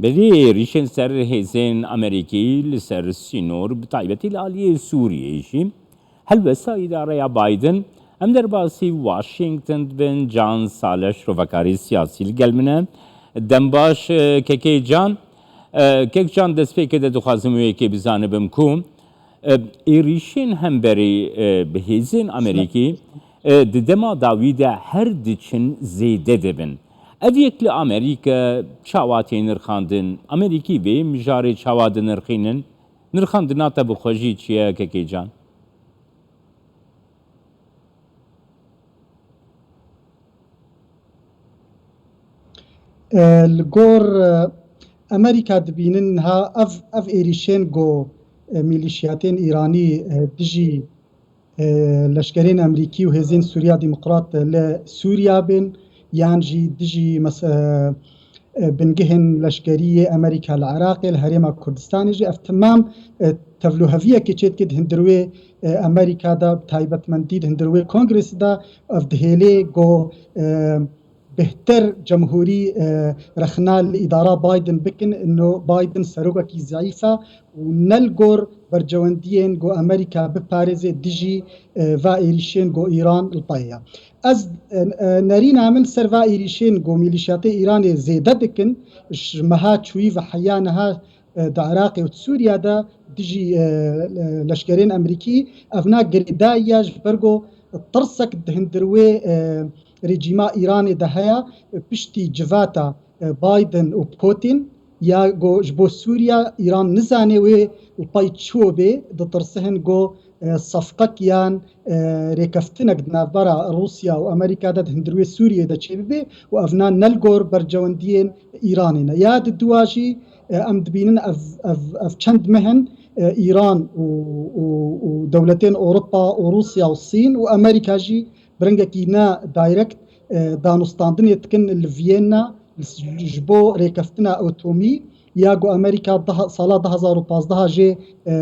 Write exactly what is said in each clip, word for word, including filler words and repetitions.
Belê êrîşên ser hêzên Amerîkî li ser sînor, bi taybetî li aliyê Sûriyeyê jî, helwesta îdareya Biden. Em derbasî Washington dibin. Can Saleh, şrovekarê siyasî li gel min e. Dem baş, e, Kekê Can. E, Kek Can, destpêkê de dixwazim wê yekê bizanibim ku, e, êrîşên hemberî, e, bi hêzên Amerîkî, e, di dema dawî de her diçin zêde dibin. Ev yek li Amerîka çawa tê nirxandin? Amerîkî vê mijarê çawa dinirxînin? Nirxandina te bi xwe jî çi ye, Kekê Can? E, li gor, e, Amerîka dibînin niha ev, ev êrîşên ku, e, mîlîşiyatên Îranî, e, dijî, e, leşkerên Amerîkî û hêzên Sûriya Demokrat li Sûriya bên, yan jî dijî mes-, e, e, bingehên leşkerî yê Amerîka li Iraqê, li Herêma Kurdistanê jî ev temam, e, tevlûheviyekê çêdike di hundir wê, e, Amerîka de, bi taybetmendî di hundir wê Kongresê de ev dihêlê ku, e, bêhtir cemhûrî, e, rexna li îdara Biden bikin, ino Biden serokekî zeîf e û ne li gor bercewendiyên ku Amerîka biparêze dijî, e, va êrîşên ku Îran li pey ye. Ez, e, e, nerîna min ser va êrîşên ku mîlîşiyatê Îranê zêde dikin, ji meha çûyî ve heya niha, e, di Iraqê û di Sûriya de dijî, e, e, leşkerên Amerîkî, evna girêdayî ye, ji ber ku tirsek di hundir wê, e, rejîma Îranê de heye, piştî civata, e, Biden û Putin, ya ku ji bo Sûriya Îran nizane wê li pey çi bê, ditirsihin ku, e, sefqek yan, e, rêkeftinek di navbera Rûsya û Amerîka de di hundir wê Sûriyê de çêbibe û evna ne li gor bercewendiyên Îranê ne. Ya di dua jî, e, em dibînin ev, ev, ev çend meh in, e, Îran û, û, û dewletên Ewropa û Rûsya û Sîn û Amerîka jî bi rengekî ne direct, e, danûstandinê dikin li Viyena ji bo rêkeftina etomî ya ku Amerîka daha, sala du hazar û pazdeh jê, e, e,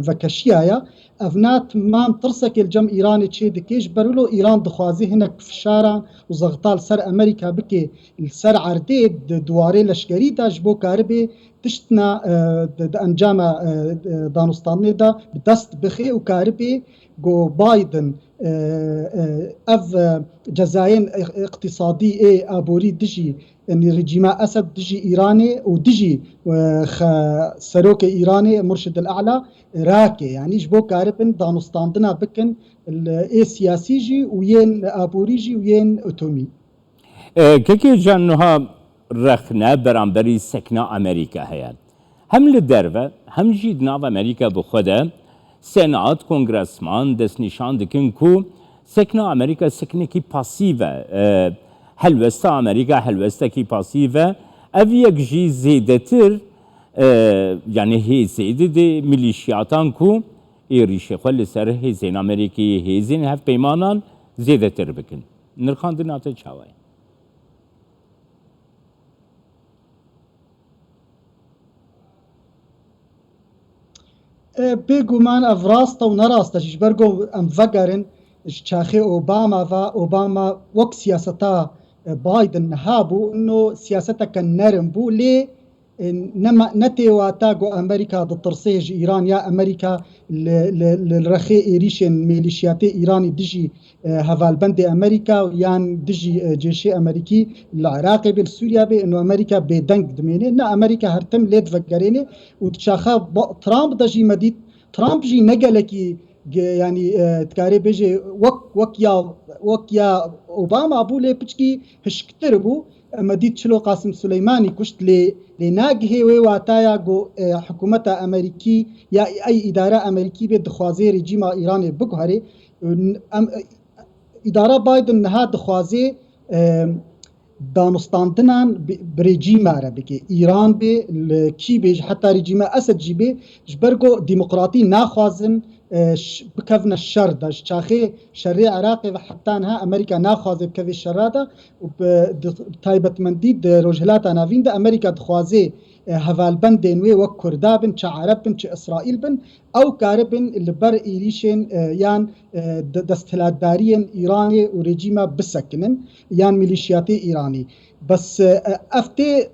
vekeşiyaya. Evna timam tirsekê li cem Îranê çê dike, ji ber wilo Îran dixwaze hinek fişaran û zexta li ser Amerîka bike, li ser erdê di, di warê leşkerî de ji bo karibe tiştna, e, di, di encama, e, e, danûstandinê de bi dest bixe û karibe ku Biden, e, e, ev, e, cezayên iq-, iqtîsadî ê aborî dijî, yanî rejîma Esed dijî Îranê û dijî, e, xe-, serokê Îranê Murşid el A'la rake. Yanî ji bo karibin danûstandina bikin, li, ê siyasî jî û yên aborî jî û yên etomî. E, Kekê Can, niha rexne beramberî sekna Amerîka heye. Hem li derve, hem jî di nav Amerîka bi xwe de Senat, kongresman destnîşan dikin ku sekna Amerîka seknekî pasîv e. E, helwesta Amerîka helwestekî pasîv e. Ev yek jî zêdetir, e, yanî hê zêde dê milîşiyatan ku êrîşê xwe li ser hêzên Amerîkî, hêzên hevpeymanan zêdetir bikin. Nirxandina te çawa ye? E, bêguman ev rast e û ne rast e jî. Ji ber ku em vegerin ji çaxê Obama ve, Obama wek siyaseta, e, Biden niha bû, ino siyaseteke nerm bû, lê, e, nema, ne tê wata ku Amerîka ditirse ji Îran ya Amerîka li, li, li rexê êrîşên mêlîşiyatê Îranî dijî, e, hevalbendê Amerîka yan dijî, e, cêşê Amerîkî li Iraqê bê, li Sûriya bê, ino Amerîka bêdeng dimêne. Ne, Amerîka her tim lê divegerêne û di çaxa ba-, Trump de jî me dît, Trump jî ne gelekî ge-, yanî, e, dikarê bêje wek, wek ya, wek ya Obama bû, lê piçkî hişktir bû. Me dît çilo Qasim Suleymanî kuşt, lê, lê nagihê wê wataya ku, e, hikûmeta Amerîkî ya ey îdara Amerîkî bê dixwaze rejîma Îranê biguherê. Em, îdara Biden niha dixwaze, e, danûstandinan bi, bi rejîma re bike. Îran bê, li kî bê, ji heta rejîma Esed jî bê, ji ber ku demokratî naxwazin, e, ş-, bikevne şer de. Ji çaxê şerê Iraqê ve heta niha Amerîka naxwaze bikeve şera de û bi, di, bi taybetmendî di Rojhilata Navîn de Amerîka dixwaze, e, hevalbendên wê wek Kurda bin, çi Ereb bin, çi Îsraîl bin, ew karibin li ber êrîşên, e, yan, e, de-, desthilatdariyên Îranê û rejîma bisekinin, yan milîşiyatê Îranî. Bes, e, ev tê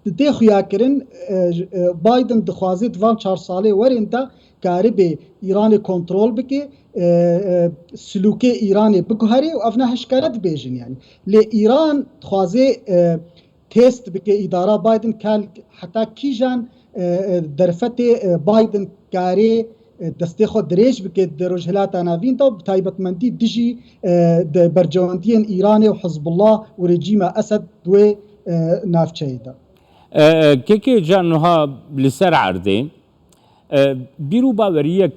Dê xuya kirin, e, e, Biden dixwaze di van çar salê werên de karibê Îranê kontrol bike, e, e, silûkê Îranê biguherê û ev ne hişkare dibêjin yani. Lê Îran dixwaze, e, test bike îdara Biden kal heta kîjan, e, e, derfetê, e, Biden karê, e, destê xwe dirêj bike di Rojhilata Navîn de, bi taybetmendî dijî, e, di bercewendiyên Îranê û Hizbullah û rejîma Esed di wê, e, navçeyê de. E, e, Kekê Can, niha li ser erdê, e, bîr û baweriyek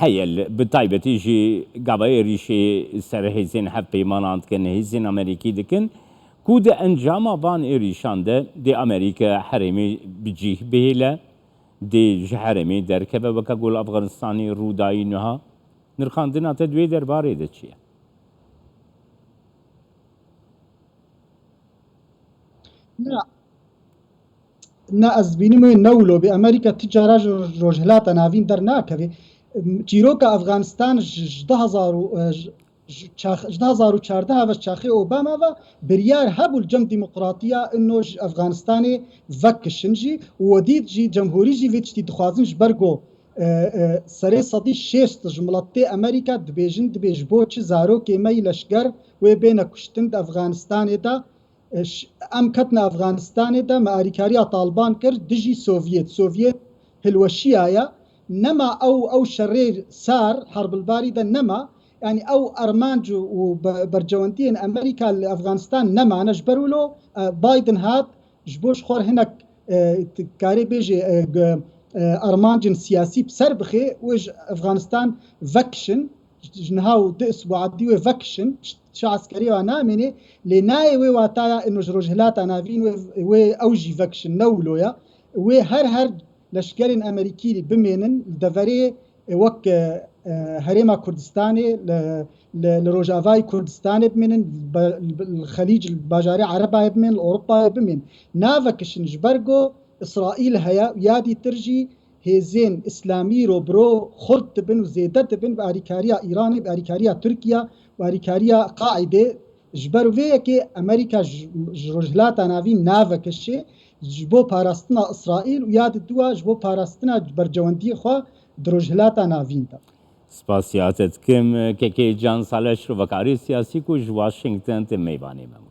heye, li, bi taybetî jî gava êrîşê ser hêzên hevpeymanan dikin, hêzên Amerîkî dikin, ku di encama van êrîşan de dê Amerîka herêmê bi cîh bihêle, dê ji herêmê derkeve weke ku li Afganistanê rûdayî niha. Nirxandina te di wê derbarê de çi ye? Na, na ez dibînim wê ne wilo bê. Amerîka ti cara ji Rojhilata Navîn dernakeve. Çîroka Afganistan ji, ji du hezar û, e, ji, ji çax-, ji du hezar û çardeh ve ji çaxê Obama ve biryar hebû li cem demokratiya ino ji Afganistanê vekişin jî û wedî jî cemhûrî jî vê tiştî dixwazin ji ber ku, e, e, serê sedî şêst ji miletê Amerîka dibêjin, dibê ji bo çi zarokê me yî leşger wê bêne kuştin di Afganistanê de, e, ş-, em ketine Afganistanê de, me alîkariya Taliban kir dijî Sovyet. Sovyet hilweşiyaye. Nema ew, ew şerê sar, herbilbarî de nema. Yani ew armanc û be-, bercewendiyên Amerîka li Afganistan nemane. Ji ber wilo, e, Biden hat, ji bo ji xwe hinek, e, t-, karê bêjê, e, g-, e, armancên siyasî bi ser bixê, wê ji Afganistan vekişin. Ji niha û du isbuadî wê vekişin, çi eskerê wa namêne, lê nayê wê wataya ino ji Rojhilata Navîn wê, wê ew jî vekişin, ne wilo ya. Wê her her leşkerên Amerîkî bimênin li deverê, e, wek, e, e, Herêma Kurdistanê, li, li, li Rojavayê Kurdistanê bimênin, be-, li Xelîc, li bajarê Erebayê bimênin, li Ewropayê bimênin. Navekişin ji ber ku Îsraîl heye û ya dîtir jî hêzên îslamî ro bi ro xurt dibin û zêde dibin bi alîkariya Îranê, bi alîkariya Tirkiye, bi alîkariya Qaîdê. Ji ber vê yekê Amerîka ji, ji Rojhilata Navîn navekişê ji bo parastina Îsraîl û ya di dua ji bo parastina bercewendiyê xwe di Rojhilata Navîn de. Spasiya te dikim, Kekê Can Saleh, şirovekarê siyasî ku ji Washington te mêvanê me.